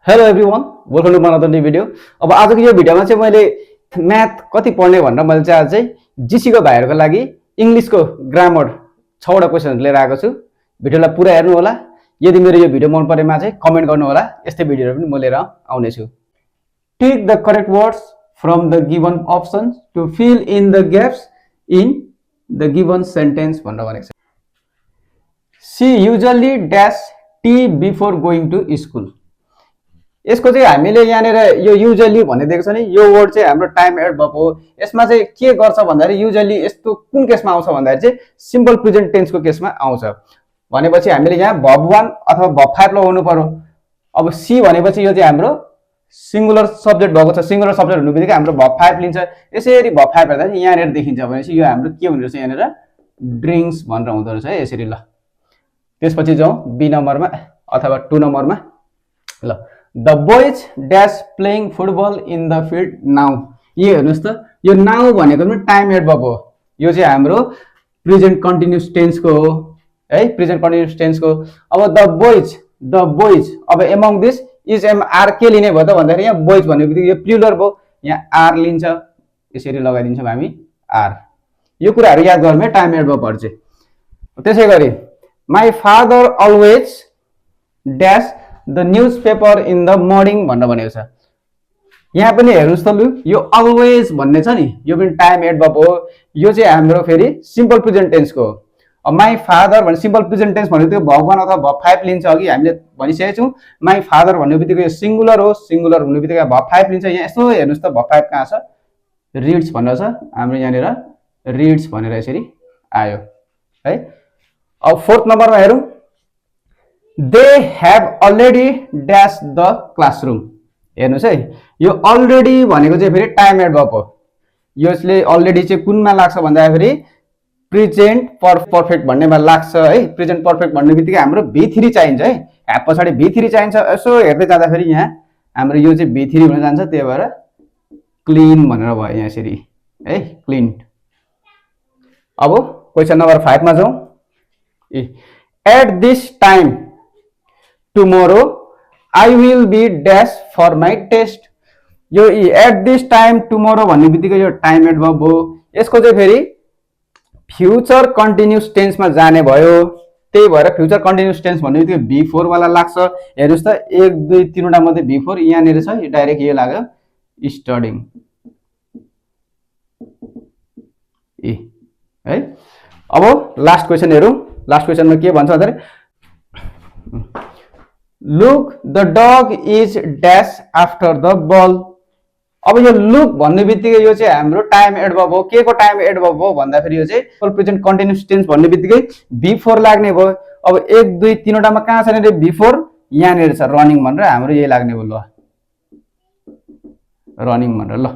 Hello everyone, welcome to another new video. अब आजको यो भिडियोमा चाहिँ मैले म्याथ कति पढ्ने भनेर मैले चाहिँ आज चाहिँ जीसीको भाइहरुको लागि इंग्लिशको ग्रामर 6 वटा क्वेशनहरु लिएर आएको छु। भिडियोलाई पुरा हेर्नु होला। यदि मेरो यो भिडियो मन परेमा चाहिँ कमेन्ट गर्नु होला। यस्तै भिडियोहरु पनि म लिएर आउने छु। Tick the correct words from the given options to fill in the gaps in the given sentence भनेर भनेको छ। She usually dash tea before going to school. यसको चाहिँ हामीले यहाँनेर यो युजुअली भन्ने दिएको छ नि, यो वर्ड चाहिँ हाम्रो टाइम एडभर्ब हो। यसमा चाहिँ के गर्छ भन्दाखेरि युजुअली यस्तो कुन केसमा आउँछ भन्दाखेरि चाहिँ सिम्पल प्रेजेन्ट टेन्सको केसमा आउँछ। भनेपछि हामीले यहाँ verb 1 अथवा verb 5 लगाउनु पर्यो। अब सी भनेपछि यो चाहिँ हाम्रो सिंगुलर सब्जेक्ट भएको छ। सिंगुलर सब्जेक्ट हुनुबित्तिकै हाम्रो verb 5 लिन्छ। यसरी verb 5 हेर्दा यहाँनेर देखिन्छ भनेपछि यो हाम्रो के हुँदो रहेछ, यहाँनेर ड्रिंक्स भनेर हुँदो रहेछ है। यसरी ल त्यसपछि जाउँ बी नम्बरमा अथवा 2 नम्बरमा। ल The boys dash playing football in the field now। ये हेर्नुस् त, यो now भनेको पनि टाइम एडभर्ब हो। यो चाहिँ हाम्रो प्रेजेन्ट कन्टिन्युअस टेन्सको हो है, प्रेजेन्ट कन्टिन्युअस टेन्सको। अब the boys अब among this is am are के लिने भयो त भन्दाखेरि यहाँ boys भनेको यो प्लुरल भयो, यहाँ आर लिन्छ। यसरी लगाइदिन्छौँ हामी आर। यो कुराहरु याद गर्नु है टाइम एडभर्बहरु चाहिँ। त्यसैगरी my father always dash the newspaper in the morning भनेर भनेको छ। यहाँ पनि हेर्नुस् त लु, यो always भन्ने छ नि, यो पनि टाइम एडभर्ब हो। यो चाहिँ हाम्रो फेरि सिम्पल प्रेजेन्ट टेन्सको हो। अब माई फादर भने सिम्पल प्रेजेन्ट टेन्स भनेको verb 1 अथवा verb 5 लिन्छ। अघि हामीले भनिसकेका छौं माई फादर भन्नेबित्तिकै यो सिंगुलर हो, सिंगुलर हुनेबित्तिकै verb 5 लिन्छ। यहाँ यसो हेर्नुस् त verb 5 कहाँ छ, रिड्स भनेर छ। हाम्रो यहाँनेर रिड्स भनेर यसरी आयो है। अब 4th नम्बरमा हेरौं, they have already dashed the classroom। हेर्नुस् है, यो already भनेको चाहिँ फेरि टाइम एडभर्ब हो। यसले already चाहिँ कुनमा लाग्छ भन्दाखेरि प्रेजेन्ट परफेक्ट भन्नेमा लाग्छ है। प्रेजेन्ट परफेक्ट भन्नेबित्तिकै हाम्रो V3 चाहिन्छ है। ह्याभ पछाडी V3 चाहिन्छ। यसो हेर्दै जाँदाखेरि यहाँ हाम्रो यो चाहिँ V3 हुन जान्छ, त्यही भएर क्लीन भनेर भयो यहाँ यसरी है, क्लीन। अब क्वेशन नम्बर 5 मा जाउँ। At this time tomorrow I will be dash for my test। यो at this time tomorrow भन्ने बित्तिकै यो टाइम एडभर्ब हो। यसको चाहिँ फेरि फ्युचर कन्टिन्युअस टेन्समा जाने भयो। त्यही भएर फ्युचर कन्टिन्युअस टेन्स भन्ने बित्तिकै B4 वाला लाग्छ। हेर्नुस् त 1 2 3 वटा मध्ये B4 यहाँनेर छ, यो डाइरेक्ट यो लाग्यो स्टडिङ ए है। अब लास्ट क्वेशन हेरौँ। लास्ट क्वेशनमा के भन्छ भन्दाखेरि Look, the dog is dash after the ball। अब यो लुक भन्ने बित्तिकै यो चाहिँ हाम्रो टाइम एडभर्ब हो। के को टाइम एडभर्ब हो भन्दाखेरि यो चाहिँ प्रेजेन्ट कन्टिन्युअस टेन्स भन्ने बित्तिकै B4 लाग्ने भयो। अब 1 2 3 वटामा कहाँ छ नि B4 यहाँनेर छ, रनिङ भनेर हाम्रो यही लाग्ने भयो। ल रनिङ भनेर ल